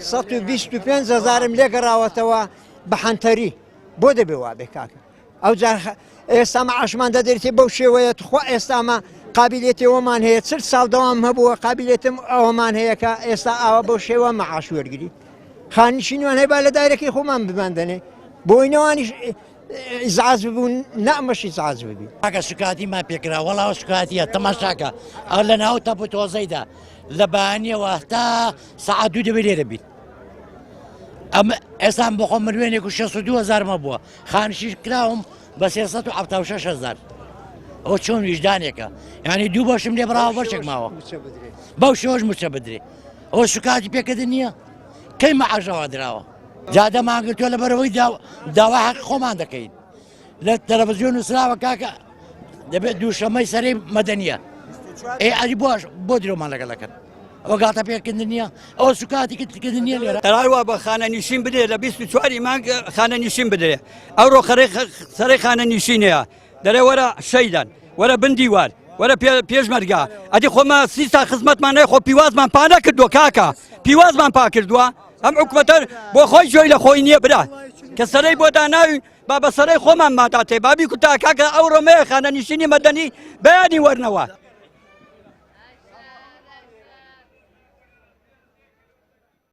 125 هەزارم لێ گەڕاوەتەوە بە حەنتەری بۆ دەبێ وابێ کاکە ئەو جار ئێستا مەعاشمان دەدرێتێ بەو شێوەیە تخوا ئێستامە قابلێتی ئەوەمان هەیە چل ساڵ دەوام هەبووە قابلێتم ئەوەمان هەیە کە ئێستا ئاوا بەو شێوە مەعاش وەرگری خانشینوان هەیە با لە دایرەکەی خۆمان بماندەنێ بۆی نەوانیش ئیزعاج ببوون نەمەش ئیزعاج ببی. کاکە سوکاتیمان پێکرا وەڵا سوکاتیە تەماشاکە ئەو لە ناو تەپ و تۆزەیدا لە بەیانیەوە هەتا سەعات دوو دەبێت لێرە بیت ئەم ئێستا بۆ خۆم ملیۆنێک و 62 هەزارمە بووە خانشیش کراوم بە 376 هەزار ئەو چۆن ویژدانێکە یعنی دوو بەشم لێ بڕاوە بەشێک ماوە بەو شێوەش موچە بدرێ ئەوە سوکاتی پێکردن نییە کەی مەعاشەوە دراوە جادەمان گرتووە لەبەرەوەی داوا حەق خۆمان دەکەین لە تەلەڤزیۆن نووسراوە کاکە دەبێت دووشەمەی سەرەی مەدەنیە ئێ ئەری بۆش بۆ درۆمان لەگەڵ دەکەن ئەوە گاتە پێکردن نییە ئەوە سوکاتی کردن نییە لێرە قەرار وا بە خانە نیشین بدرێ لە 24 مانگ خانە نیشین بدرێ ئەوڕۆ خەرەی سەرەی خانە نیشینەیە دەرێ وەرە شەیدان وەرە بن دیوار وەرە پێشمەرگە ئەدی خۆمە سی سا خزمەتمان نەی خۆ پیوازمان پا نەکردووە کاکە پیوازمان پا کردووە ئەم حکومەتە بۆ خۆی جۆی لە خۆی نییە برا کە سەرەی بۆ داناوی با بە سەرەی خۆمان ماداتێ بابی کوتا کاکە ئەو ڕۆمەیە خانەنشینی مەدەنی بەیانی وەرنەوە.